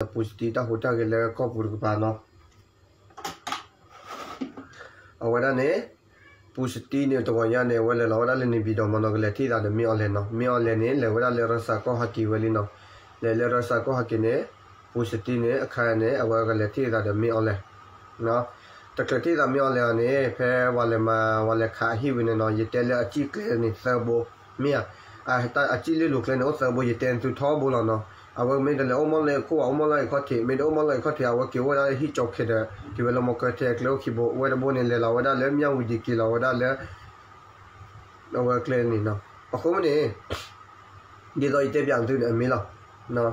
ပူၤစတံတၢ်ဟူးတၢ်ဂဲၤလၢကီၢ်ပူၤတကပၤနီၤ. အဝဲဒၣ်န့ၣ် ပူၤစတံန့ၣ် တဂီၤညါန့ၣ် အဝဲလဲၤလီၤဝဲဒၣ်လၢန့ၣ်ပံၤဒီမနီၤ ကလဲၤထံၣ်သးဒီးမ့ၢ်အီလဲၣ်နီၤ. မ့ၢ်အီလဲၣ်န့ၣ် လဲၤဝဲဒၣ်လၢရၢစၢကီၢ်ဟးက့ၤဝဲလံနီၤ. လဲၤလၢရၢစၢကီၢ်ဟးက့ၤန့ၣ် ပူၤစတံန့ၣ် အခါန့ၣ် အဝဲကလဲၤထံၣ်သးဒီးမ့ၢ်အီလဲၣ် တချုးထံၣ်သးမ့ၢ်အီလဲၣ်အီၤန့ၣ် ဖဲဝဲလဲၤမၤ ဝဲလဲၤခးအဟံၣ်ဝံၤန့ၣ်နီၤ ယတဲလၢအစံၣ်ကျဲန့ၣ်သၢဘိ, မ့ၢ်ဧါ, အစံၣ်လ့လိာ်ကျဲန့ၣ်အိၣ်သၢဘိ ယတဲနသုထီဘိလီၤနီၤ. အဝဲမ့ၢ်တလဲၤအိၣ်မီၢ်လၢခိၣ်ဘၣ် အိၣ်မီၢ်လၢအံၤခီၣ်ထံး မ့ၢ်တအိၣ်မီၢ်လၢအံၤခီၣ်ထံး အဝဲက့ၤအိၣ်ဝဲဒၣ်လၢဟံၣ်ကၠီခဲဒီး က့ၤဝဲလၢမီၢ်ကၢထဲအကျဲအိၣ်ခံဘိ အဝဲတဘိန့ၣ် လဲၤလီၤဝဲဒၣ်လၢမၠၣ်ဝံၤဒံးက့ၤလီၤဝဲဒၣ်လၢ အဝဲကျဲန့ၣ်နီၤ. အဃိမ့ၢ်န့ၣ် ဒ်သိးယတဲပၠးသုန့ၣ် အမ့ၢ်လီၤ.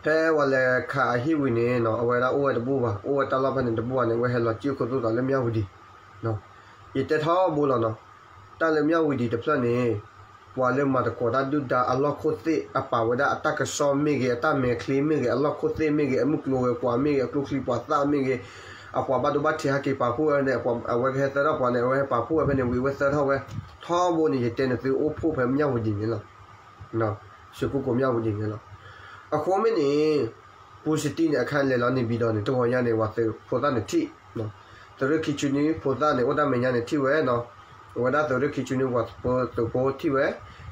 ဖဲဝဲလဲၤခးအဟံၣ်ဝံၤန့ၣ်နီၤ အဝဲဒၣ်အိၣ်ဝဲတဘူၣ်ဘၣ်, အိၣ်ဝဲတၢ်လီၢ်ဖဲန့ၣ်တဘူၣ်ဘၣ်န့ၣ် အဝဲဟဲလီၤစံၣ်ခိၣ်သူၣ်သးလၢမၠၣ်ဝံၤဒံး. ယတဲထီဘိလီၤနီၤ, တၢ်လၢမၠၣ်ဝံၤဒံးတဖျၢၣ်န့ၣ် ပှၤလၢမၤသကိးတၢ်ဒုၣ်ဒါအလီၢ်ခိၣ်သ့ၣ် အပာ်ဝဲဒၣ်အတၢ်ကစီၣ်မ့ၢ်ဂ့ၤ, အတၢ်မဲာ်ချံမ့ၢ်ဂ့ၤ, အလီၢ်ခိၣ်သ့ၣ်မ့ၢ်ဂ့ၤ, အမုၢ်ကျိၤဝဲၤကွာ်မ့ၢ်ဂ့ၤ, အကျိချံပှၤသၣ်မ့ၢ်ဂ့ၤ, အပှၤဘၣ်ဒိဘၣ်ထံးဟဲက့ၤပာ်ဖှိၣ်ဝဲန့ၣ် အဝဲကဟဲသၢထီၣ်ပှၤန့ၣ် အဝဲဟဲပာ်ဖှိၣ်ဝဲဖဲန့ၣ် ဝံၤအဝဲသၢထီၣ်ဝဲ ထီဘိန့ၣ် ယတဲနသုအိၣ်ဖှိၣ်ဖဲမၠၣ်ဝံၤဒံးန့ၣ်လီၤ. စူးကကိးမၠၣ်ဝံၤဒံးန့ၣ်လီၤ. အဃိမ့ၢ်န့ၣ် ပူၤစတံန့ၣ် အခါလဲၤလီၤန့ၣ်ပံၤဒီးန့ၣ် တဂီၤညါန့ၣ် ဝဲသုးဖိသၣ်န့ၣ်ထံၣ်, သုးရ့ၣ်ခံဆံနွံဖိသၣ်န့ၣ် အိၣ်တၢ်မဲာ်ညါန့ၣ်ထံၣ်ဝဲနီၤ, အဝဲဒၣ်သုးရ့ၣ်ခံဆံနွံပှၤသုးဖိထံၣ်ဝဲ,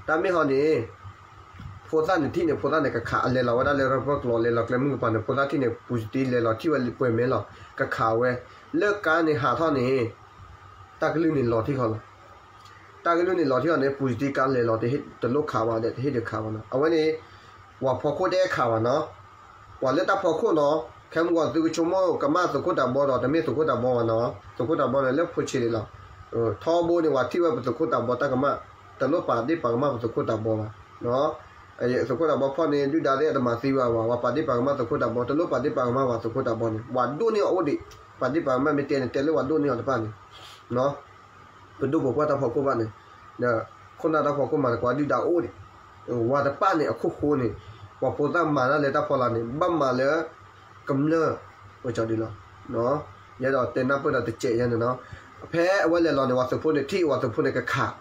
တၢ်မ့ၢ်ဟီန့ၣ် ဖိသၣ်န့ၣ်ထံၣ်န့ၣ် ဖိသၣ်န့ၣ်ကခး အလဲၤလီၤဝဲဒၣ်လၢရၢပၢၢ်ကျိၤ လဲၤလီၤကျဲမုၢ်ကပၤန့ၣ် ဖိသၣ်ထံၣ်န့ၣ် ပူၤစတံလဲၤလီၤထံၣ်ဝဲပှဲၤမဲာ်လီၤ ကခးဝဲ, လၢကါန့ၣ်ဟးထီၣ်န့ၣ် တၢ်ကလုၢ်န့ၣ်လီၤထံၣ်ဃီလီၤ. တၢ်ကလုၢ်န့ၣ်လီၤထံၣ်အီၤန့ၣ် ပူၤစတံကါလဲၤလီၤတလိၣ်ခးဘၣ်ဒီး တဟ့ၣ်ဒုးခးဘၣ်နီၤ. အဝဲန့ၣ် ပှၤဖီခိၣ်တအဲၣ်ခးဘၣ်နီၤ. ပှၤလၢတၢ်ဖီခိၣ်နီၤ ခဲမုၢ်ဂီၤသုကဆိကမိၣ်ကမၣ်သုးခိၣ်တးဘီဒီး တမ့ၢ်သုးခိၣ်တးဘီဘၣ်နီၤ. သုးခိၣ်တးဘီန့ၣ် လၢဖိဆံးလံလီၤ. ထီဘိန့ၣ် ပှၤထံၣ်ဝဲပသုးခိၣ်တးဘီတၢ်ကမၣ် တလိၣ်ပာ်ဒ့ၣ်ပာ်ကမၣ်ပသုးခိၣ်တးဘီဘၣ်. သုးခိၣ်တးဘီဖီၣ်န့ၣ် ဒုၣ်ဒါသ့ၣ်တမၤသံဘၣ်ဘၣ် ပှၤပာ်ဒ့ၣ်ပာ်ကမၣ်သုးခိၣ်တးဘီ တလိၣ်ပာ်ဒ့ၣ်ပာ်ကမၣ်ဘၣ်သုးခိၣ်တးဘီန့ၣ် ပှၤဒိၣ်န့ၢ်အီၤအိၣ်ဒံး. ပာ်ဒ့ၣ်ပာ်ကမၣ်မ့ၢ်တဲန့ၣ် တဲလၢပှၤဒိၣ်န့ၢ်အီၤတဖၣ်န့ၣ် ပဒိၣ်ပပှၢ်တၢ်ဖီခိၣ်ဘၣ်န့ၣ် ခိၣ်နၢ်တၢ်ဖီခိၣ်မၤသကိးဒုၣ်ဒါအိၣ်ဒံး. ဝၤတဖၣ်န့ၣ် အခိၣ်ဃိန့ၣ် ပှၤဖိသၣ်မၤတၢ်လၢတၢ်ဖီလာ်န့ၣ် ဘၣ်မၤလၢကမျၢၢ် အိၣ်ကၠီဒ်လီၤ. ယအဲၣ်ဒိးတဲနၢ်ပၢၢ်ဒီးတစဲးယဲန့ၣ်နီၤ. ဖဲအဝဲလဲၤလီၤန့ၣ် ပှၤသုးဖိန့ၣ်ထံၣ် ပှၤသုးဖိန့ၣ်ကခး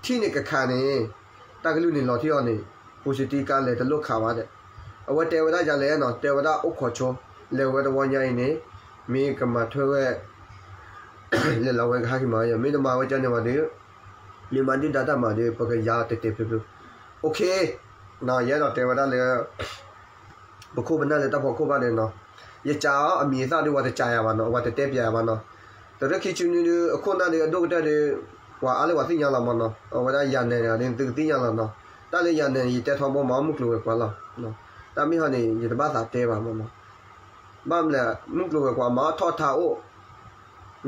ထံၣ်န့ၣ်ကခးန့ၣ် တၢ်ကလုၢ်န့ၣ်လီၤထံၣ်အီၤန့ၣ် ပူၤစတံကါလဲၤတလိၣ်ခးဘၣ်ဒီး အဝဲတဲဝဲဒၣ်ယၤလဲၣ်နီၤ တဲဝဲဒၣ်အိၣ်ခိးဆိ လဲၤဝဲတဝီညါအံၤန့ၣ် မ့ၢ်ကမၤထွဲဝဲ လဲၤလီၤဝဲကဟးက့ၤမၤဝဲ မ့ၢ်တမၤဝဲကန့ၣ်ဝဲဒီး မ့ၢ်မၤဒုၣ်ဒါတၢ်မၤဒီး ပကယါတဲာ်တဲာ်ဖျုးဖျုး အိၣ်ခ့ ယအဲၣ်ဒိးတဲဝဲဒၣ်လၢ ပခိၣ်ပနၢ်လၢတၢ်ဖီခိၣ်ဘၣ်ဒီးနီၤ ယစံးအီၤအမံၤအသၣ်ဒီး ပှၤတစံးယၤဘၣ်နီၤ ပှၤတတဲပၠးယၤဘၣ်နီၤ. သုးရ့ၣ်ခံဆံနွံဒီး အခိၣ်နၢ်ဒီး အဒိၣ်ကတၢၢ်ဒီး ပှၤအါလၢပှၤသ့ၣ်ညါလီၤမးနီၤ အဝဲဒၣ်ယၤနဲၣ်န့ၣ် သုကသ့ၣ်ညါလီၤနီၤ. တၢ်လၢယၤနဲၣ်န့ၣ် ယတဲထီဘိမး မုၢ်ကျိၤဝဲၤကွာ်လီၤ. တၢ်မ့ၢ်ဟီန့ၣ် ယတဘၣ်သးတဲဘၣ်မးနီၤ. ဘၣ်မနုၤလဲၣ် မုၢ်ကျိၤဝဲၤကွာ်မၤအီၣ်ထီၣ်ထါအိၣ်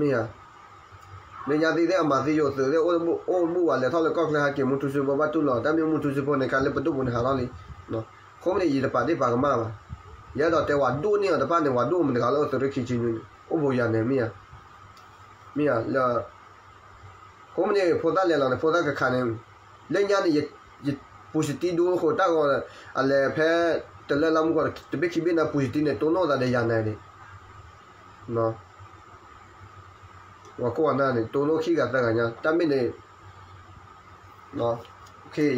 မ့ၢ်ဧါ. လၢညါသ့ၣ်သ့ၣ်အမၤသံယိာ်သုးသ့ၣ်အိၣ်ဘူးဝဲ လဲၤထီၣ်လၢကီၢ်ချၢဟဲက့ၤ မူထူစ့ဖိဘၣ်တူၢ်လီၤ တၢ်မ့ၢ်မူထူစ့ဖိန့ၣ် ကါလၢပဒိၣ်ပူၤန့ၣ်ဟးထီၣ်လံ. အဃိမ့ၢ်န့ၣ် ယတပာ်ဒ့ၣ်ပာ်ကမၣ်ဘၣ်. ယအဲၣ်ဒိးတဲဝဲဒိၣ်န့ၢ်အီၤတဖၣ်န့ၣ် ဝဲဒိၣ်မတၤတဂၤလၢသုးရ့ၣ်ခံဆံနွံန့ၣ် အိၣ်ဘူးယၤနဲၣ် မ့ၢ်ဧါ. မ့ၢ်ဧါလၢ အဃိမ့ၢ်န့ၣ် ဖိသၣ်လဲၤလီၤန့ၣ် ဖိသၣ်ကခးန့ၣ် လၢညါန့ၣ် ယပူၤစတံဒိဃိတၢ်ဂီၤ အလဲၤဖဲ တလၢလါမူကီၢ် တဘ့ၣ်ခံဘ့ၣ်န့ၣ် ပူၤစတံန့ၣ် တိၢ်နီၣ်သးဒီးယၤနဲၣ်န့ၣ် ပှၤခိၣ်ပှၤနၢ်န့ၣ် တိၢ်နီၣ်ခံဂၤသၢဂၤညါ တၢ်မ့ၢ်န့ၣ်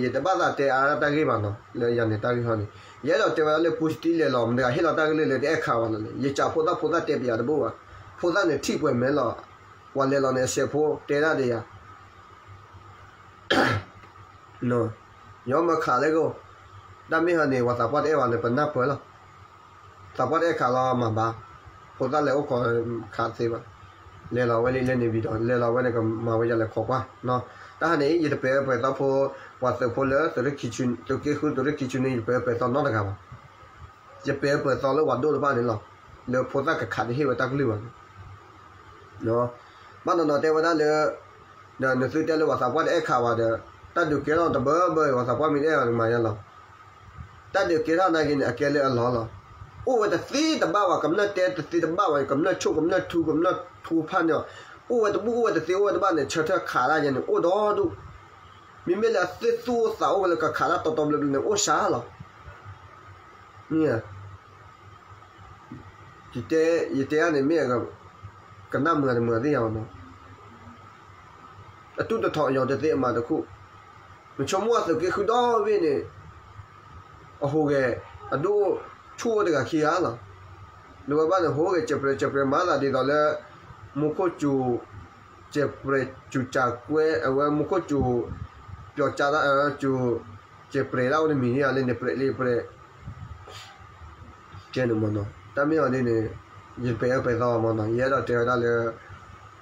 ယတဘၣ်သးတဲအါတၢ်ဂ့ၢ်ဘၣ်နီၤ လၢယၤနဲၣ်တၢ်ဂ့ၢ်ဟီန့ၣ် ယအဲၣ်ဒိးတဲဝဲဒၣ်လၢပူၤစတံလဲၤလီၤ မတၤတဂၤဟ့ၣ်လီၤတၢ်ကလုၢ်လၢတအဲၣ်ခးဝဲလီၤန့ၣ် ယစံးဖိသၣ်ဖိသၣ်တဲပၠးတဘၣ်ဘၣ် ဖိသၣ်န့ၣ်ထံၣ်ပှဲၤမဲာ်လီၤ ပှၤလဲၤလီၤန့ၣ် အစဲးဖိတဲဒၣ်ဒီးယၤ ယမၤခးလၢကအိၣ် တၢ်မ့ၢ်ဟီန့ၣ် ပှၤသးပှၢ်တအဲၣ်ဘၣ်န့ၣ် ပနၢ်ပၢၢ်လီၤ သးပှၢ်တအဲၣ်ခးလီၤမၤဘၣ် ဖိသၣ်လဲၤအိၣ်ခိးခးတသ့ဘၣ် လဲၤလီၤဝဲလံလၢန့ၣ်ဝံၤဒီး လဲၤလီၤဝဲန့ၣ်ကမၤဝဲဒ်လဲၣ်ခိးကွၢ် တၢ်ဟါန့ၣ် ယတပဲာ်ပှဲၤသီဖိ ပှၤသုးဖိလၢ သုးက့ဃု သုးရ့ၣ်ခံဆံနွံ ယတပဲာ်ပှဲၤသီနီတဂၤဘၣ် ယပဲာ်ပှဲၤသီလၢပှၤဒိၣ်တဖၣ်န့ၣ်လီၤ လၢဖိသၣ်ကခးတဟ့ၣ်ဝဲတၢ်ကလုၢ်ဘၣ်န့ၣ် ဘၣ်နီၤနီၤတဲဝဲဒၣ်လၢ ဒီးနသုတဲလၢပှၤသးပှၢ်တအဲၣ်ခးဘၣ်ဒီး တၢ်ဒုးကဲထီၣ်တဘၢဘၢ ပှၤသးပှၢ်မ့ၢ်တအဲၣ်ဘၣ်န့ၣ်မၤယါလီၤ တၢ်ဒုးကဲထီၣ်နာ်က့န့ၣ် အကဲလၢအလီၢ်လီၤ အိၣ်ဝဲတသ့တဘၣ်ဘၣ် ကမျၢၢ်တဲတသ့တဘၣ်ဘၣ် ကမျၢၢ်ဆိၣ် ကမျၢၢ်ထူ ကမျၢၢ်ထူဖးန့ၣ် အိၣ်ဝဲတဘူၣ် အိၣ်ဝဲတသ့ အိၣ်ဝဲတဘၣ်န့ၣ် ဆၢထၢၣ်ခးဒၣ်ယဲန့ၣ် အိၣ်ဒီဒူၣ် မ့မ့ၢ်လၢအသ့ၣ်သူၣ်အိၣ်သးအိၣ်ဝဲလၢကခးတၢ်တီတီဘျီဘျီန့ၣ် အိၣ်စှၤလီၤ မ့ၢ် ယတဲ ယတဲအါန့ၣ်မ့ၢ် ကနၣ်မုာ်တမုာ်သ့ၣ်ညါဘၣ်နီၤ အတူၢ်တထီၣ်အယီၤတသ့အမၤတခူၣ် နဆိကမိၣ်အသုးက့ဃုဒီဘ့ၣ်န့ၣ် အဟူးဂဲၤ အဒိၣ်အိၣ် ဆူၣ်အိၣ်တဂၤခံဂၤလီၤ. ဒီးဝဲဘၣ်န့ၣ် ဟိဂဲၤစဲးပြဲးစဲးပြဲးမၤသးဒ်သိးလၢ မူခိၣ်စူၤ စဲးပြဲးစူၤစးကွဲ အဝဲမူခိၣ်စူၤ ပျီၤကၢ်တၢ် စူၤ စဲးပြဲးတၢ်အိၣ်တမံၤန့ၣ် အလၢန့ၣ်ပြဲးလၢပြဲး ကဲန့ၣ်မ့ၢ်နီၤ တၢ်မ့ၢ်အီၤဒ်န့ၣ် ယပာ်အၢပာ်သီမ့ၢ်နီၤ ယအဲၣ်ဒိးတဲဝဲဒၣ်လၢ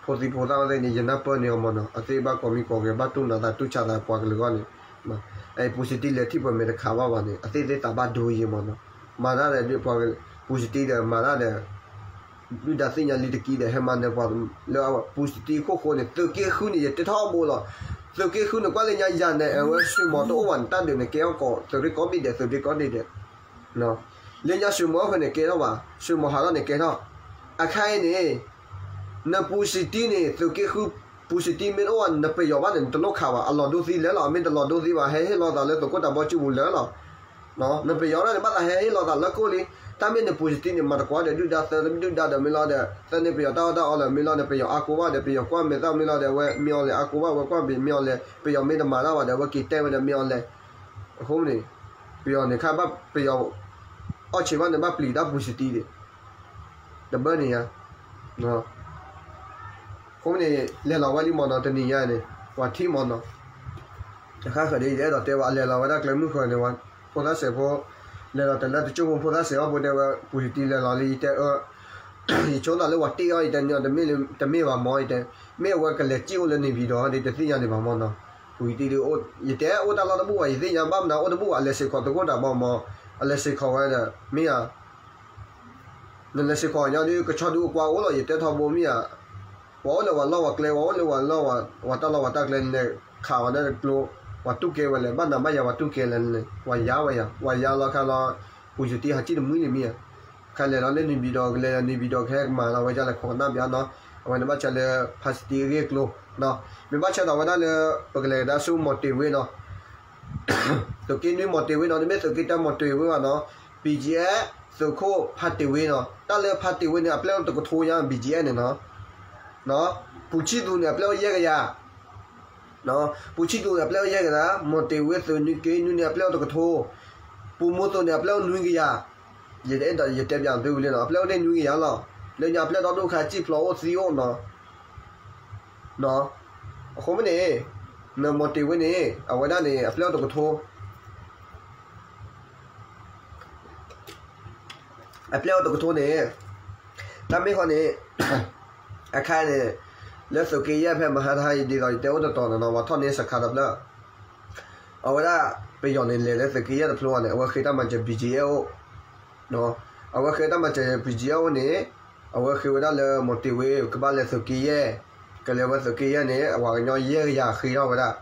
ဖိသံဖိသၣ်သ့ၣ်န့ၣ် ယနၢ်ပၢၢ်န့ၢ်အီၤမ့ၢ်နီၤ အသ့ၣ်ဘၣ်ကိးမံၤကိးဂၤ ဘၣ်တူၢ်နးသးတူၢ်ဆးသးပှၤကလုာ်အဂီၢ်န့ၣ် အပူၤစံတံလဲၤထံၣ်ပှၤမဲာ်တခးဘၣ်ဘၣ်န့ၣ် အသ့ၣ်သ့ၣ်သးဘၣ်ဒိယံၤမ့ၢ်နီၤ မၤတၢ်ဒီးပှၤပူၤစံတံဒီးမၤတၢ်ဒီး ဒုၣ်ဒါသ့ၣ်ညါလံတကံဒီး ဟဲမၤနၢၤပှၤလၢအပူၤစံတံခိၣ်ဃိန့ၣ် သုးက့ဃုန့ၣ် ယတဲထီၣ်ဘိလီၤ. သုးက့ဃုန့ၣ် ကွၢ်လၢညါယၤန့ၣ် အဝဲဆွံမီၤတအိၣ်ဘၣ်န့ၣ် တၢ်ဒုးန့ၣ် ကဲထီၣ်ကိး သုးရ့ၣ်ကိးဘ့ၣ်ဒဲး သုးရ့ၣ်ကိးဘ့ၣ်ဒဲး လၢညါဆွံမီၤအဃိန့ၣ် ကဲထီၣ်ဘၣ် ဆွံမီၤဟးထီၣ်န့ၣ်ကဲထီၣ် အခါအံၤန့ၣ် နပူၤစံတံန့ၣ် သုးက့ဃု ပူၤစံတံမ့ၢ်တအိၣ်ဘၣ် နပယီၤဘၣ်န့ၣ် နတလိၣ်ခးဘၣ် အလီၤဒိသံလၢာ်လီၤ အမ့ၢ်တလီၤဒိသံဘၣ် ဟဲဟ့ၣ်လီၤသးလၢသုးခိၣ်တၢ်ဘီကၠူပူၤလၢာ်လီၤ နပယီၤန့ၣ် ဘၣ်သးဟဲဟ့ၣ်လီၤသးလၢကိၣ်လံ တၢ်မ့ၢ်နပူၤစံတံန့ၣ် မၤတကွၢ်ဒီးဒုၣ်ဒါသၢ ဒုၣ်ဒါဒီးမ့ၢ်လီၤဒီး သၢန့ၣ်ပယီၤတၢ်အီၣ်တၢ်အီလၢာ်မ့ၢ်လီၤဒီး ပယီၤအါကိးဘၣ်ဒီး ပယီၤကွၢ်မဲာ်သၣ်မ့ၢ်လီၤဒီး အဝဲမ့ၢ်အီၤလဲၣ်အါကိးဘၣ် အဝဲကွၢ်မဲာ်မ့ၢ်အီၤလဲၣ် ပယီၤမ့ၢ်တမၤတၢ်ဘၣ်ဒီး အဝဲက့ၤတဲဝဲဒီးမ့ၢ်အီၤလဲၣ် အဃိန့ၣ် ပယီၤန့ၣ်ခါဘၣ်ပယီၤ အီၣ်ဆံးဘၣ်န့ၣ် ဘၣ်ပျံၤတၢ်ပူၤစံတံဒံး တဘၢန့ၣ်ယါ အဃိန့ၣ် လဲၤလီၤဝဲလံမ့ၢ်နီၤ တနံၤညါန့ၣ် ပှၤထံၣ်မ့ၢ်နီၤ တဃၣ်ဃၢၤဒ်ယအဲၣ်ဒိးတဲဝဲ အလဲၤလီၤဝဲဒၣ်ကျဲမုၢ်ဃၢၤန့ၣ်ဝဲ ဖိသၣ်စဲးဖိ လဲၤလီၤတလၢတကၠိဖိ ဖိသၣ်စဲးအီၣ်ဖိတဲဝဲ ပူၤစံတံလဲၤလီၤလံ ယတဲအၢ ယဆိသးလၢပှၤတ့ၢ်အီၤ ယတဲန့ၣ်တမ့ၢ်ဘၣ်မ့ၢ် ယတဲ မ့ၢ်အဝဲကလဲၤစံၣ်အိၣ်လၢန့ၣ်ပၠံၤဒီး ဒ်တသ့ၣ်ညါန့ၣ်ဘၣ်မ့ၢ်နီၤ ပူၤစံတံ ယတဲအိၣ်တၢ်လီၢ်တဘူၣ်ဘၣ် ယသ့ၣ်ညါဘၣ်မနုၤအိၣ်တဘူၣ်ဘၣ် အလဲၤစ့ၢ်ကီးသကိးတၢ်ဘီမ့ၢ် အလဲၤစ့ၢ်ကီးဝဲဒီး မ့ၢ်ဧါ နလဲၤစ့ၢ်ကီးညီဒီး ကဆီဒုအကွၢ်အိၣ်လီၤ ယတဲထီဘိမ့ၢ်ဧါ, ပှၤအိၣ်လၢပှၤလီၢ်ပှၤကျဲ ပှၤအိၣ်လၢပှၤလီၢ်ပှၤတၢ်လီၢ်ပှၤတၢ်ကျဲန့ၣ် ခးဝဲဒၣ်တကျိ ပှၤတူၢ်ကဲဝဲလဲၣ် ဘၣ်နးဘၣ်ယၤပှၤတူၢ်ကဲလဲၣ်န့ၣ် ပှၤယါဝဲယၤ ပှၤယါလီၤခါလီၤ ပူၤစတံဟးစံၣ်တမှံလံမ့ၢ်ဧါ, ခါလဲၤလီၤလၢန့ၣ်ဘံၤဒီး ကလဲၤလၢန့ၣ်ဘံၤဒီး ကဟဲကမၤလီၤဝဲဒၣ်လဲၤခိးကနၣ်ဘၣ်နီၤ, အဝဲန့ၣ်ဘၣ်ဆၣ်လၢ ဖါစတံအဂ့ၢ်အကျိၤ မ့ၢ်ဘၣ်ဆၣ်ဒီးဝဲဒၣ်လၢ ပကလဲၤကဒါဆူမီၤတ့ၤဝ့နီၤ သုးက့နွံမီၤတ့ၤဝ့နီၤ တမ့ၢ်သုးက့တၢမီၤတ့ၤဝ့ဘၣ်နီၤ, ဘံၣ်ကၠံအဲၣ် သုးခိၣ်ဖါတ့ၤဝ့နီၤ, တၢ်လၢဖါတ့ၤဝ့န့ၣ် အပျဲၢ်အိၣ်တကထိညါ ဘံၣ်ကၠံအဲၣ်န့ၣ်နီၤ, ပူၤဆံၣ်သူးန့ၣ် အပျဲၢ်အိၣ်ယဲၢ်ကယၤ, ပူၤဆံၣ်သူးန့ၣ် အပျဲၢ်အိၣ်ယဲၢ်ကယၤ, မီၤတ့ၤဝ့သုးနွံက့နွံန့ၣ် အပျဲၢ်အိၣ်တကထိ, ပူၤမူသူးန့ၣ် အပျဲၢ်အိၣ်နွံကယၤ, ယအဲၣ်ဒိးယတဲပၠးသုဝံၤလံနီၤ, အပျဲၢ်အိၣ်န့ၣ်နွံကယၤလီၤ, လၢညါအပျဲၢ်ဒီဒိၣ်ခါ စံၣ်ဖျိးအိၣ်သံအိၣ်နီၤ အဃိမ့ၢ်န့ၣ် နမီၤတ့ၤဝ့န့ၣ် အဝဲဒၣ်န့ၣ် အပျဲၢ်အိၣ်တကထိ, အပျဲၢ်အိၣ်တကထိန့ၣ် တၢ်မ့ၢ်ဃီန့ၣ် အခါန့ၣ် လၢသုးက့ယဲၢ်ဖဲမဟါတဟါအံၤ ဒ်သိးယတဲအိၣ်တတီၤန့ၣ်နီၤ ပှၤထီၣ်န့ၢ်စခါတဖျၢၣ်, အဝဲဒၣ် ပယီၤန့ၣ် လဲၤလၢသုးက့ယဲၢ်တဖျိဘၣ်န့ၣ် အဝဲဃ့တၢ်မၤစၢၤ ဘံၣ်ကၠံအဲၣ်အိၣ်, အဝဲဃ့တၢ်မၤစၢၤ ဘံၣ်ကၠံအဲၣ်အိၣ်န့ၣ် အဝဲဃ့ဝဲဒၣ်လၢမီၤတ့ၤဝ့ ကဘၣ်လဲၤသုးက့ယဲၢ်, ကလဲၤဝဲသုးက့ယဲၢ်န့ၣ် အဝဲကညီယဲၢ်ကယၤဃ့ထီၣ်ဝဲဒၣ်,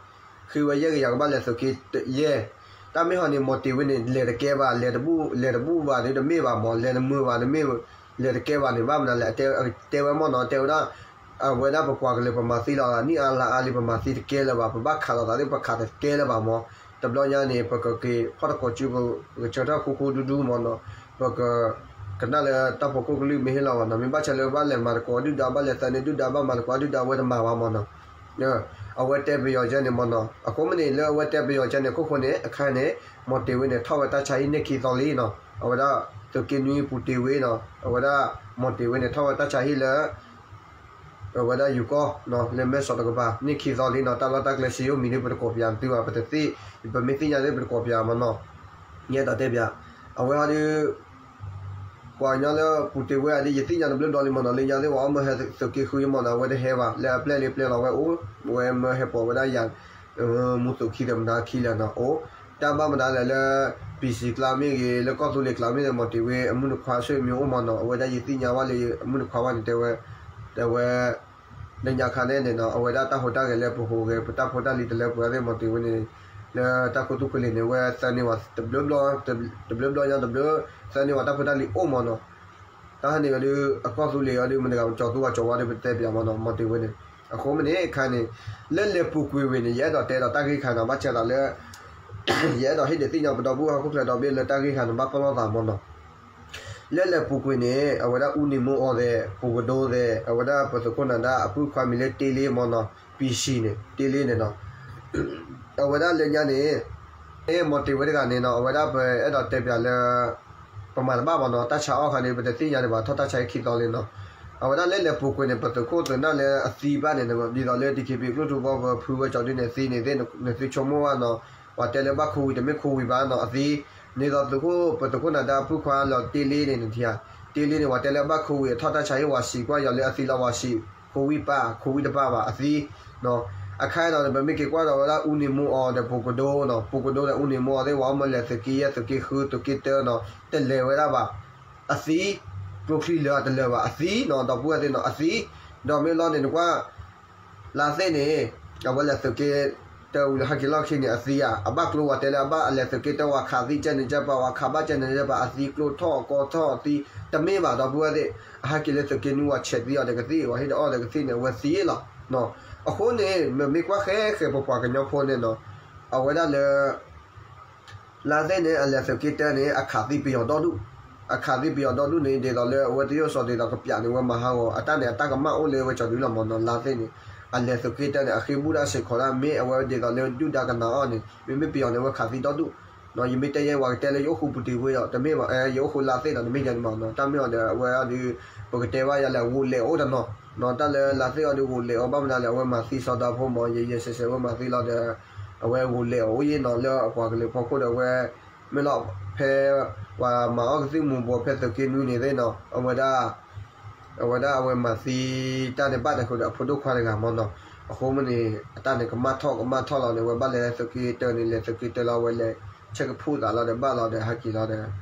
ဃ့ဝဲယဲၢ်ကယၤကဘၣ်လဲၤသုးက့ယဲၢ်, တၢ်မ့ၢ်ဟီန့ၣ် မီၤတ့ၤဝ့န့ၣ် လဲၤတကဲဘၣ်, လဲၤတဘူၣ်, လဲၤတဘူၣ်ဘၣ်ဒီးတမ့ၢ်ဘၣ်မီၤ, လဲၤတမုာ်ဘၣ်တမ့ၢ်, လဲၤတကဲဘၣ်န့ၣ် ဘၣ်မနုၤလဲၣ်, တဲဝဲမ့ၢ်နီၤ, တဲဝဲဒၣ် အဝဲဒၣ်ပပှၤကလုာ်ပမၤသံလီၤ, နံၣ်အါလါအါလံ ပမၤသံတကဲလၢၤဘၣ်, ပဘၣ်ခးလိာ်သးသ့ၣ် ပခးတကဲလၢၤဘၣ်မီၤ, တဘျီညါန့ၣ် ပကက့ၤဖီၣ်တကိးစု ပကဆၢထၢၣ်ဃူဃူဒူဒူမီၤနီၤ, ပက ကနၣ်လၢတၢ်ဖီခိၣ်ကလုၢ်မ့ၢ်ဟ့ၣ်လီၤဘၣ်နီၤ, မ့ၢ်ဘၣ်ဆၣ်လၢဘၣ်လဲၤမၤသကိးဒုၣ်ဒါ ဘၣ်လဲၤသးန့ၢ်ဒုၣ်ဒါ ဘၣ်မၤသကိးဒုၣ်ဒါ အဝဲတမၤဘၣ်မီၤနီၤ, အဝဲတဲပယီၤကဲန့ၣ်မီၤနီၤ, အဃိမ့ၢ်န့ၣ် လၢအဝဲတဲပယီၤကဲန့ၣ် ခိၣ်ဃိန့ၣ် အခါန့ၣ် မီၤတ့ၤဝ့န့ၣ် ထီၣ်ဝဲတၢ်ဆါဟံၣ်န့ၢ်ခံသီလံနီၤ, အဝဲဒၣ် သုးက့နွံပူၤတ့ၤဝ့နီၤ, အဝဲဒၣ် မီၤတ့ၤဝ့န့ၣ် ထီၣ်ဝဲတၢ်ဆါဟံၣ်လၢ အဝဲဒၣ်ယိၤကီၢ် လၢမဲၢ်ဆီးတကပၤ န့ၢ်ခံသီလံနီၤ, တၢ်လီၢ်တၢ်ကျဲစ့ယိၣ်မံၤဒ်ပတကိးပၠးသုဘၣ်, ပတသ့ၣ်, ပမ့ၢ်သ့ၣ်ညါဒ်ပတကိးပၠးမီၤနီၤ, ယအဲၣ်ဒိးတဲပၠး, အဝဲဟီဒုး ပှၤကညီလၢပူၤတ့ၤဝ့ဧါဒ် ယသ့ၣ်ညါတဘျုးဘျီလံမီၤနီၤ, လၢညါသ့ၣ်ပှၤအီၣ်မၢဟဲသုးက့ဃုယမီၤနီၤ, အဝဲတဟဲဘၣ်, လၢအပျဲၢ်လံပျဲၢ်လီၤဝဲအိၣ်, ဝဲမၢဟဲပိာ်ဝဲဒၣ်ယၤ မူသူးခံသ့ၣ်မတၤခံလဲၣ်နီၤ, အိၣ်, တၢ်ဘၣ်မတၤလဲၣ်လၢ ပံၣ်စံၣ်ကျါမ့ၢ်ဂ့ၤ, လၢကီၢ်သူလ့ၤကျါမ့ၢ်ဂ့ၤ, မီၤတ့ၤဝဲအမုၢ်နခွါဆွေမျိုးအိၣ်မီၤနီၤ, အဝဲဒၣ်ယသ့ၣ်ညါဘၣ်လၢအမုၢ်နခွါဘၣ်န့ၣ် တဲဝဲ, တဲဝဲ လၢညါခါန့ၣ်န့ၣ်နီၤ, အဝဲဒၣ်တၢ်ဟူးတၢ်ဂဲၤလၢပဟူးဂဲၤ ပတၢ်ဖိတၢ်လံၤတလၢပှဲၤသ့ၣ် မီၤတ့ၤဝဲန့ၣ်, လၢတၢ်ခူသူၣ်ခူလ့ၤန့ၣ် ဝဲသၢန့ၢ်ဝဲတဘျုးဘျီ, တဘျုးဘျီညါတဘျုး, သၢန့ၢ်ဝဲတၢ်ဖိတၢ်လံၤအိၣ်မီၤနီၤ တၢ်ဟဲန့ၣ်အီၤဒုး အကီၢ်သူလ့ၤအီၤဒုး မတၤတဂၤကၠီၤသူဝဲကၠီၤဝါဒီး ပတဲပၠးမီၤနီၤ, မီၤတ့ၤဝဲန့ၣ်, အဃိမ့ၢ်န့ၣ် အခါန့ၣ် လၢလဲၤပူၤကွံာ်ဝံၤန့ၣ် ယအဲၣ်ဒိးတဲဒီးတၢ်ဂ့ၢ်ခါန့ၣ် ဘၣ်ဆၣ်သးလၢ ယအဲၣ်ဒိးဟ့ၣ်ဒုးသ့ၣ်ညါပဒီပုၢ်ဝဲၢ်ဟီၣ်ခိၣ်ချၢဒီဘ့ၣ်လၢတၢ်ဂ့ၢ်ခါန့ၣ် ဘၣ်ပလီၢ်သးမီၤနီၤ, လၢလဲၤပူၤကွံာ်န့ၣ် အဝဲဒၣ်အူန့ၣ်မူအီၤသဲး ပူၤကဒိသဲး အဝဲဒၣ်ပသုးခိၣ်နၤဒါအပုၢ်ခွါမံၤလၢတ့လ့မီၤနီၤ, ပံၣ်စံၣ်န့ၣ် တ့လ့န့ၣ်နီၤ, အဝဲဒၣ်လၢညါန့ၣ် မီၤတ့ၤဝဲတဂၤန့ၣ်နီၤ, အဝဲဒၣ်ပအဲၣ်ဒိးတဲပၠးလၢ ပမၤတဘၣ်မးနီၤ, တၢ်ဆါအီၣ်ခါန့ၣ် ပတသ့ၣ်ညါဒံးဘၣ်, ထီၣ်တၢ်ဆါဟံၣ်ခံသီလံနီၤ. အဝဲဒၣ်လၢလဲၤပူၤကွံာ်န့ၣ် ပသုးခိၣ်သုးနၢ်လၢအသံဘၣ်န့ၣ် ဒ်သိးလၢ တီၣ်ခ့ပံၤ ကျိၣ်ထူဘီ ပဖုဝဲကၠီဒုန့ၣ် သံန့ၣ်သ့ၣ် နသုဆိကမိၣ်ဘၣ်နီၤ, ပှၤတဲလၢဘၣ်ခိဝံၤ တမ့ၢ်ခိဝံၤဘၣ်နီၤ, အသံ ဒ်သိးသုးခိၣ် ပသုးခိၣ်နၤဒါပုၢ်ခွါလီၤတ့လ့န့ၣ် နထံၣ်ဧါ, တ့လ့န့ၣ် ပှၤတဲလၢဘၣ်ခိဝံၤ အထီၣ်တၢ်ဆါဟံၣ် ဝၤစံးကွၢ်ယီၤလၢအသံလီၤ ဝၤစံး, ခိဝံၤပၢ် ခိဝံၤတပၢ်ဘၣ် အသံ အခါအံၤဒီး ပမ့ၢ်က့ၤကွၢ်ဒီးဝဲဒၣ်အူန့ၣ်မူအီၤဒီး ပူၤကဒိနီၤ, ပူၤကဒိဒီးအူန့ၣ်မူအီၤသ့ၣ် ဝဲအီၣ်မၢလဲၤသုးက့ယဲၢ်သုးက့ဃုသုးက့တၢနီၤ, တလဲၤဝဲဒၣ်ဘၣ်, အသံ, ကျိချံလၢာ်တလၢာ်ဘၣ် အသံနီၤ, ဒီပုၢ်ဝဲၢ်သ့ၣ်နီၤ အသံ, ဒီးမ့ၢ်လီၤန့ၣ် နကွၢ် လါသ့ၣ်န့ၣ် အဝဲလဲၤသုးက့တၢဝံၤလၢဟဲက့ၤလီၢ်ခံန့ၣ် အသံဧါ, အဘၣ်ကျိဝဲတဲလၢအဘၣ်အလဲၤသုးက့တၢ ဝၤခးသံကဲန့ၣ်ကဲပၤ ဝၤခးဘၣ်ကဲန့ၣ်ကဲပၤ အသံကျိထီၣ်ကီထီၣ်သံ, တမ့ၢ်ဘၣ် ဒီပုၢ်ဝဲၢ်သ့ၣ်, အဟဲက့ၤလၢသုးက့နွံ ဝၤဆဲးသံအီၤဒီးကသံၣ် ဝၤဟ့ၣ်ဒီးအီၣ်ဒီးကသံၣ်န့ၣ် အဝဲသံလီၤ. အဃိန့ၣ် မ့မ့ၢ်ကွၢ်ဃဲဃဲပပှၤကညီဖိန့ၣ်နီၤ, အဝဲဒၣ်လၢ လါသ့ၣ်န့ၣ် အလဲၤသုးက့တၢန့ၣ် အခးသံပယီၤဒီဒူၣ်, အခးသံပယီၤဒီဒူၣ်န့ၣ် ဒ်သိးလၢအဝဲတယိၣ်စီၤဒ်သိးကပျးန့ၣ် ဝဲမၤဟးဂီၤ အတၢ်န့ၣ် အတၢ်ကမၣ်အိၣ်လၢဝဲကၠီၤဒုလီၤမးနီၤ, လါသ့ၣ်န့ၣ် အလဲၤသုးက့တၢန့ၣ် အဃ့ဘူၣ်ဒၣ်စ့ၢ်ကီးဒၣ် မ့ၢ်အဝဲဒ်သိးလၢဒုၣ်ဒါကနၣ်အီၤန့ၣ် မ့မ့ၢ်ပယီၤန့ၣ် အဝဲခးသံဒီဒူၣ် ယမ့ၢ်တဲယဲ ဝၤကတဲလၢယအိၣ်ဃုာ်ပူၤတ့ၤဝ့ဒီး တမ့ၢ်ဘၣ်, ယအိၣ်ဃုာ်လါသ့ၣ်ဒီး တမ့ၢ်ယဲန့ၣ်မးနီၤ, တၢ်မ့ၢ်အီၤဒီး အဝဲအီၤဒီး ပကတဲဘၣ်ယၤလၢအဂိာ်လဲၢ်အိၣ်တနီၤ, တၢ်လၢလါသ့ၣ်အီၤဒီးဂိာ်လဲၢ်အီၤ ဘၣ်မနုၤလဲၣ် အဝဲမၤသံစီၤဒၤဖိမး ယဲယဲဆဲးဆဲး အဝဲမၤသံလီၤဒီး အဝဲဂိာ်လဲၢ်အီၤအိၣ်ယဲနီၤ လၢအပှၤကလုာ်ဖီခိၣ်ဒီး အဝဲ မ့ၢ်လီၤ ဖဲ ပှၤမၤအီၣ်ကသံၣ်မူၤဘှီးဖဲသုးက့နွံန့ၣ်သ့ၣ်နီၤ အဝဲဒၣ် အဝဲဒၣ်အဝဲမၤသံတၢ်န့ၣ်ဘၣ်တဃုာ်ဒီး အဖိဒိၣ်ခွါတဂၤမးနီၤ, အဃိမ့ၢ်န့ၣ် အတၢ်န့ၣ်ကမၣ်ထီၣ်ကမၣ်ထီၣ်လီၤန့ၣ် အဝဲဘၣ်လဲၤသုးက့တၢန့ၣ် လဲၤသုးက့တၢလီၤ အဝဲလဲၤဆဲးကဖူသးလီၤဒီး ဘၣ်လီၤဒီး ဟဲက့ၤလီၤဒီး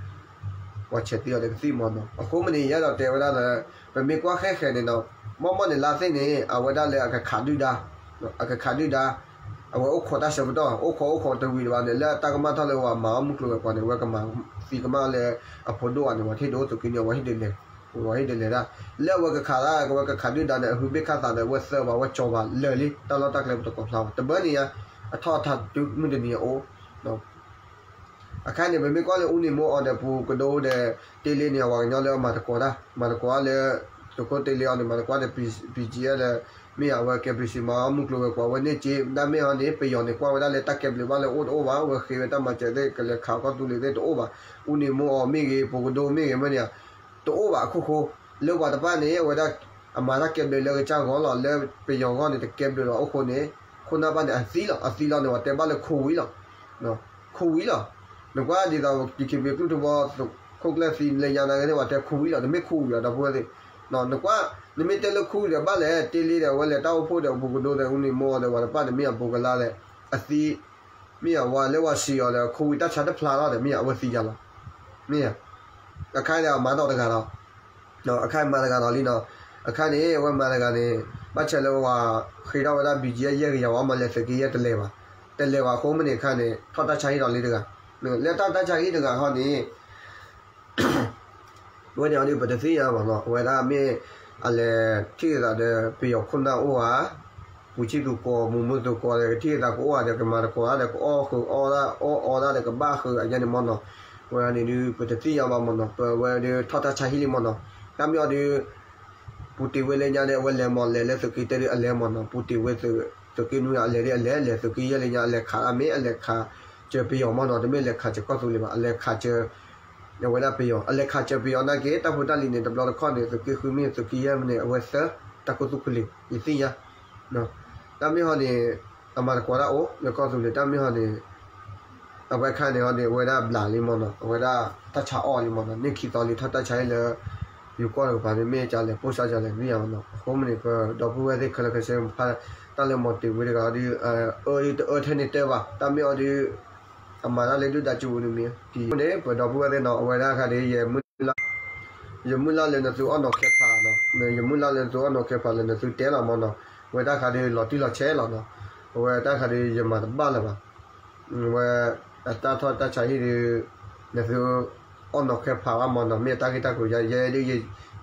ပှၤဆဲးသံအီၤဒီးကသံၣ်မးနီၤ, အဃိမ့ၢ်န့ၣ် ယအဲၣ်ဒိးတဲဝဲဒၣ်လၢ ပမ့ၢ်ကွၢ်ဃဲဃဲန့ၣ်နီၤ, မ့ၢ်မ့ၢ်န့ၣ် လါသ့ၣ်န့ၣ် အဝဲဒၣ်လၢအကခးဒုၣ်ဒါ အကခးဒုၣ်ဒါ အဝဲအိၣ်ခိးတၢ်ဆၢပတီၢ် အိၣ်ခိးအိၣ်ခိးတဝံၤတဘၣ်န့ၣ် လၢတၢ်ကမၣ်ထီၣ်လၢပှၤမၤအီၣ်မုၢ်ကျိၤဝဲၤကွာ်န့ၣ် အဝဲကမၤသံကမၣ်လၢအဖိဒိၣ်အီၤန့ၣ် ပှၤဟ့ၣ်ဒုးအိၣ်သုးက့နွံ အဝဲဟ့ၣ်ဒုးလဲၤ အဝဲဟ့ၣ်ဒုးလဲၤဒၣ် လၢအဝဲကခးဒၣ် အဝဲကခးဒုၣ်ဒါန့ၣ် အဟုဘ့ၣ်ခၣ်သးဒီး အဝဲသၢဘၣ် အဝဲကၠီၤဘၣ်လၢာ်လံ တၢ်လီၢ်တၢ်ကျဲပတကိးဖျါဘၣ် တဘၣ်န့ၣ်ဧါ, အထီၣ်အထါတုၤမုၢ်တနံၤအအိၣ် အခါန့ၣ် ပမ့ၢ်ကွၢ်လၢအူန့ၣ်မူအီၤဒီး ပူၤကဒိဒီး တ့လ့န့ၣ် အပှၤကညီလၢအမၤသကိးတၢ် မၤသကိးတၢ်လၢ သုးခိၣ်တ့လ့အီၤန့ၣ် မၤသကိးတၢ်ဒီး ပံကၠံဒီး မ့ၢ်အဝဲကဲဘျုးစံးမၤအီၣ်မုၢ်ကျိၤဝဲၤကွာ်ဝဲန့ၢ်က့ ဒၣ်မ့ၢ်ဟီန့ၣ် ပယီၤန့ၣ် ကွၢ်ဝဲဒၣ်လၢတၢ်ကဲဘျုးဘၣ်လၢအိၣ်တအိၣ်ဘၣ် အဝဲဃ့ဝဲတၢ်မၤစၢၤသ့ၣ် ကလဲၤခးကီၢ်သူလ့ၤသ့ၣ်တအိၣ်ဘၣ် အူန့ၣ်မူအီၤမ့ၢ်ဂ့ၤ ပူၤကဒိမ့ၢ်ဂ့ၤမ့ၢ်န့ၣ် တအိၣ်ဘၣ်အခိၣ်ဃိ လၢပှၤတဖၣ်န့ၣ် အဝဲဒၣ် အမၤတၢ်ကဲဘျုးလၢကစၢ်ဂီၢ်လီၤ လၢပယီၤဂီၢ်န့ၣ် တကဲဘျုးလီၤအိၣ်ဃိန့ၣ် ခိၣ်နၢ်ဘၣ်န့ၣ် အသံလီၤ အသံလီၤန့ၣ် ပှၤတဲဘၣ်လၢခိဝံၤလီၤ ခိဝံၤလီၤ နကွၢ်ဒ်သိး ဒံခံဘ့ၣ်ကျူၢ်ထူဘီ ခိၣ်ကျၢၢ်သံလၢညါနာ်က့န့ၣ် ပှၤတဲခိဝံၤလီၤ တမ့ၢ်ခိဝံၤလီၤ ဒီပုၢ်ဝဲၢ်သ့ၣ် နကွၢ် နမ့ၢ်တဲလၢခိဝံၤဒီးဘၣ်လဲၣ် တ့လ့ဒီး အဝဲလဲၤတၢ်အိၣ်ဖှိၣ်ဒီး ပူၤကဒိဒီး အူန့ၣ်မူအီၤဒီး ပှၤတဖၣ်န့ၣ် မ့ၢ်အဘူးကလါလဲၣ် အသံ မ့ၢ်အဝဲလၢပှၤစံးအီၤဒီး ခိဝံၤတၢ်ဆါတဖျါလီၤဒီး မ့ၢ်အဝဲသံယါလီၤ မ့ၢ် အခါဒီးအမၤနီၢ်တဂၤဒီး အခါမၤတဂၤဒီးလံနီၤ အခါန့ၣ် အဝဲမၤတဂၤန့ၣ် ဘၣ်ဆၣ်လၢပှၤဃ့ထီၣ်ဝဲဒၣ် ဘံၣ်ကၠံ ယဲၢ်ကယၤဝဲ မၤလဲၤသုးက့ယဲၢ်တလဲၤဘၣ် တလဲၤဘၣ်အဃိမ့ၢ်န့ၣ်အခါန့ၣ် ထီၣ်တၢ်ဆါဟံၣ်ဒီးလံတဂၤ လၢတၢ်တၢ်ဆါဟံၣ်တဂၤဟီန့ၣ် ဝဲန့ၣ်အီၤဒုး ပတသ့ၣ်ညါဘၣ်နီၤ အဝဲဒၣ်မ့ၢ် အလဲၤထံၣ်သးဒီး ပယီၤခိၣ်နၢ်အိၣ်ဧါ ပူၤဆံၣ်သူၤကီၤ မူၤမုၢ်သူၤကီၤဒီး ကထံၣ်သးကအိၣ်ဧါဒီး ကမၤသကိးဧါဒီး ကအီၣ်ဃုာ်အီၣ်ဒၣ် အီၣ်အီဒၣ်ဒီး ကဘၣ်ဃုာ်အယဲန့ၣ်မ့ၢ်နီၤ ဝဲန့ၣ်ဒုး ပတသ့ၣ်ညါဘၣ်မ့ၢ်နီၤ ပဝဲဒုး ထီၣ်တၢ်ဆါဟံၣ်လံမ့ၢ်နီၤ တၢ်မ့ၢ်အီၤဒုး ပူၤတ့ၢ်ဝဲလၢညါဒီး အဝဲလဲၤမ့ၢ်လဲၤလၢသုးက့တၢဒီး အလဲၤမ့ၢ်နီၤ ပူၤတ့ၢ်ဝဲ သုးက့နွံ အလဲၤဒီး အလဲၤ အလဲၤသုးက့ယဲၢ်လၢညါ အလဲၤခးအမ့ၢ် အလဲၤခးစၢၤပယီၤမ့ၢ်နီၤ တမ့ၢ်လဲၤခးစၢၤကီၢ်သူလ့ၤဘၣ် အလဲၤခးစၢၤ အဝဲဒၣ်ပယီၤ အလဲၤခးစၢၤပယီၤနာ်က့ တၢ်ဖိတၢ်လံၤန့ၣ် တဘျီတခီၣ်န့ၣ် သုးက့ဃုမ့ၢ်သုးက့ယဲၢ်မ့ၢ်န့ၣ် အဝဲသၢ တၢ်ကိၢ်သူၣ်ခုလ့ၤ ယသ့ၣ်ညါ တၢ်မ့ၢ်ဟီန့ၣ် အမၤသကိးတၢ်အိၣ် လၢကီၢ်သူလ့ၤ တၢ်မ့ၢ်ဟီန့ၣ် အဝဲခါန့ၣ်ဟီန့ၣ် အဝဲဒၣ်ဘျးလံမ့ၢ်နီၤ အဝဲဒၣ်တၢ်ဆါအီၣ်လံမ့ၢ်နီၤ န့ၢ်ခံသီလံ ထီၣ်တၢ်ဆါဟံၣ်လၢ ယိၤကီၢ်တကပၤန့ၣ် မ့ၢ်ကလဲၣ် ပိၢ်စၢ်ကလဲၣ် မ့ၢ်ယါမ့ၢ်နီၤ အဃိမ့ၢ်န့ၣ် ပဒီပုၢ်ဝဲၢ်သ့ၣ်ခဲလၢာ်ခဲဆ့ တၢ်လၢမီၤတ့ၢ်ဝဲတဂၤဒီး အၢဒုးတအၢထဲန့ၣ်တဲဘၣ် တၢ်မ့ၢ်အီၤဒုး အမၤတၢ်လၢဒုၣ်ဒါကၠိပူၤန့ၣ်မ့ၢ် ကံၤန့ၣ် ပဒီပုၢ်ဝဲၢ်သ့ၣ်နီၤ အဝဲဒၣ်ခါဒီး ယမုၢ်လၢ်လၢနသုအီၣ်နီၤခဲဖးနီၤ ယမုၢ်လၢ်လၢနသုအီၣ်နီၤခဲဖးလၢနသုတဲလီၤမ့ၢ်နီၤ အဝဲတၢ်ခါဒီးလီၤတံၢ်လီၤဆဲးလီၤနီၤ အဝဲတၢ်ခါဒီးယမၤတဘၣ်လၢၤဘၣ် ဝဲ အတၢ်ထီၣ်တၢ်ဆါဟံၣ်ဒီး နသုအီၣ်နီၤခဲဖးဘၣ်မ့ၢ်နီၤ မ့ၢ်အတၢ်ဂ့ၢ်တၢ်ကျိၤယဲ ယဲဒုး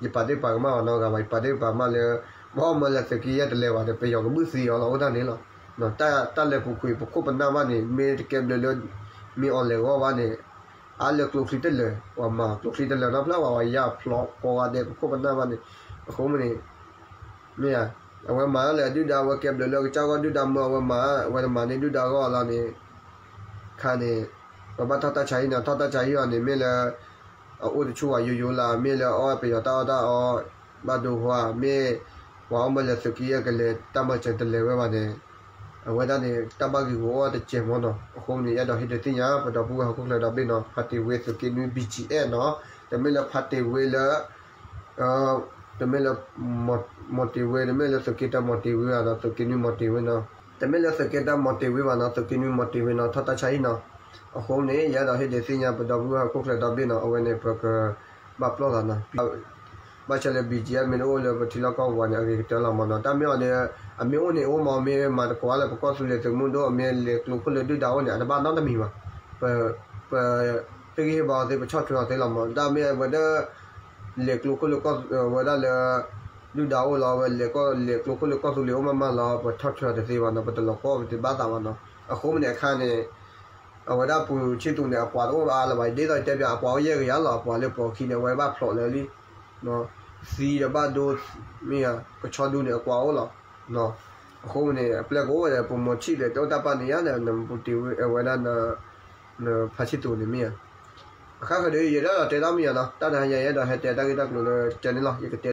ယပာ်ဒ့ၣ်ပာ်ကမၣ်အီၤနီတဂၤဘၣ် ယပာ်ဒ့ၣ်ပာ်ကမၣ်လၢ ပအီၣ်မၢလၢသုးက့ယဲၢ်တလဲၤဘၣ်ဒီး ပယီၤကဘုၣ်သံအီၤလီၤ အိၣ်တၢ်န့ၣ်လီၤ. တၢ် တၢ်လဲၤပူၤကွံာ် ပခိၣ်ပနၢ်ဘၣ်န့ၣ် မ့ၢ်တကဲဘျုးလၢ မ့ၢ်အီၤလဲၤဂီၢ်ဘၣ်န့ၣ် အါလၢကျိချံတလၢာ် ပှၤမၤကျိချံတလၢာ်နီတဖျၢၣ်ဘၣ် ပှၤယၢ်ဖျိးကိးဂၤဒဲး ပခိၣ်ပနၢ်ဘၣ်န့ၣ် အဃိမ့ၢ်န့ၣ် မ့ၢ်ဧါ အဝဲမၤလၢအဒုၣ်ဒါ အဝဲကဲဘျုးလၢကစၢ်ဂီၢ် ဒုၣ်ဒါမၢအဝဲမၤ အဝဲတမၤန့ၢ်ဒုၣ်ဒါဂီၢ်လီၤန့ၣ် ခါန့ၣ် ပဘၣ်ထီၣ်တၢ်ဆါဟံၣ်န့ၣ် ထီၣ်တၢ်ဆါဟံၣ်အီၤန့ၣ် မ့ၢ်လၢ အအိၣ်တဆူၣ်ဝဲယိယိလၢ မ့ၢ်လၢအအီၣ်ပယီၤတၢ်အီၣ်တၢ်အီ ဘၣ်ဒိဟါ မ့ၢ်ပှၤအိၣ်မ့ၢ်လၢသုးက့ယဲၢ်ကလဲၤတၢ်မၤစၢၤတလဲၤဝဲဘၣ်န့ၣ် အဝဲဒၣ်န့ၣ် တၢ်ဘၣ်ဂ့ၢ်ဂီၢ်အိၣ်တစဲးမီၤနီၤ. အဃိန့ၣ် ယအဲၣ်ဒိးဟ့ၣ်ဒုးသ့ၣ်ညါ ပဒီပုၢ်ဝဲၢ်ဟီၣ်ခိၣ်ချၢဒီဘ့ၣ်နီၤ ဖါတ့ၢ်ဝ့သုးက့နွံ ဘံၣ်ကၠံၣ်အဲၣ်နီၤ တမ့ၢ်လၢဖါတ့ၢ်ဝ့လၢ တမ့ၢ်လၢ မီၣ်တ့ၢ်ဝ့ တမ့ၢ်လၢသုးက့တၢ်မီၣ်တ့ၢ်ဝ့ဘၣ်နီၤ သုးက့နွံမီၣ်တ့ၢ်ဝ့နီၤ တမ့ၢ်လၢသုးက့တၢ်မီၣ်တ့ၢ်ဝ့ဘၣ်နီၤ သုးက့နွံမီၣ်တ့ၢ်ဝ့နီၤ ထီၣ်တၢ်ဆါဟံၣ်နီၤ. အဃိန့ၣ် ယအဲၣ်ဒိးဟ့ၣ်ဒုးသ့ၣ်ညါ ပဒီပုၢ်ဝဲၢ်ဟီၣ်ခိၣ်ချၢဒီဘ့ၣ်နီၤ အဝဲန့ၣ် ပကဘၣ်ပျီၢ်သးနီၤ ဘၣ်ဆၣ်လၢ ဘံၣ်ကၠံၣ်အဲၣ် မ့ၢ်တအိၣ်လၢပထံလီၢ်ကီၢ်ပူၤဘၣ်န့ၣ် အဂ့ၤကတၢၢ်လီၤမီၤနီၤ. တၢ်မ့ၢ်အီၤဒီး အမ့ၢ်အိၣ်န့ၣ်အိၣ်မီၤ မ့ၢ်မၤသကိးလၢပကီၢ်သူလ့ၤသုးမုၢ်ဒိၣ် အမ့ၢ်လဲၤကျိခိၣ်လၢဒုၣ်ဒါအိၣ်န့ၣ် အတဘၣ်နီတမံၤဘၣ်. ပ ပ တဂ့ၤဟ့ၣ်ဘၣ်အီၤသ့ ပဆီၣ်ထွဲအီၤသ့လီၤမီၤ. တၢ်မ့ၢ်ဝဲဒၣ် လဲၤကျိခိၣ်လၢကီၢ် ဝဲဒၣ်လၢ ဒုၣ်ဒါအိၣ်လီၤ အဝဲလဲၤကီၢ် လဲၤကျိခိၣ်လၢကီၢ်သူလ့ၤအိၣ်မးမးလီၤ ပဆီၣ်ထွဲအီၤတသ့ဘၣ်နီၤ ပတလီၤကီ ပတဘၣ်သးဘၣ်နီၤ. အဃိမ့ၢ်န့ၣ်အခါန့ၣ် အဝဲဒၣ်ပူၤဆံၣ်သူးန့ၣ် အပှၤတအိၣ်အါလၢၤဘၣ် ဒ်သိးယတဲပၠး အပှၤအိၣ်ယဲၢ်ကယၤလီၤ အပှၤလၢပိာ်ခံန့ၣ် အဝဲဘၣ်ဖျိးလၢာ်လံ သံဒီးဘၣ်ဒိ မ့ၢ်ဧါ ကဆီဒူန့ၣ် အကွၢ်အိၣ်လီၤ. အဃိန့ၣ် အပျဲၢ်ကအိၣ်ဝဲဒီး ပမိၢ်ဆံၣ်ဒီး တအိၣ်တၢ်ပာ်န့ၢ်ယၤဒီး နပူၤတ့ၢ်ဝဲဒၣ် နဖါဆံၣ်သူးန့ၣ်မ့ၢ်ဧါ. အခါဃီဒီး ယအဲၣ်ဒိးတဲတၢ်မ့ၢ်ယၤနီၤ တၢ်တဟါညါ ယအဲၣ်ဒိးဟဲတဲတၢ်ဂ့ၢ်တၢ်ကျိၤလၢကဲန့ၣ်လီၤ ယကတဲ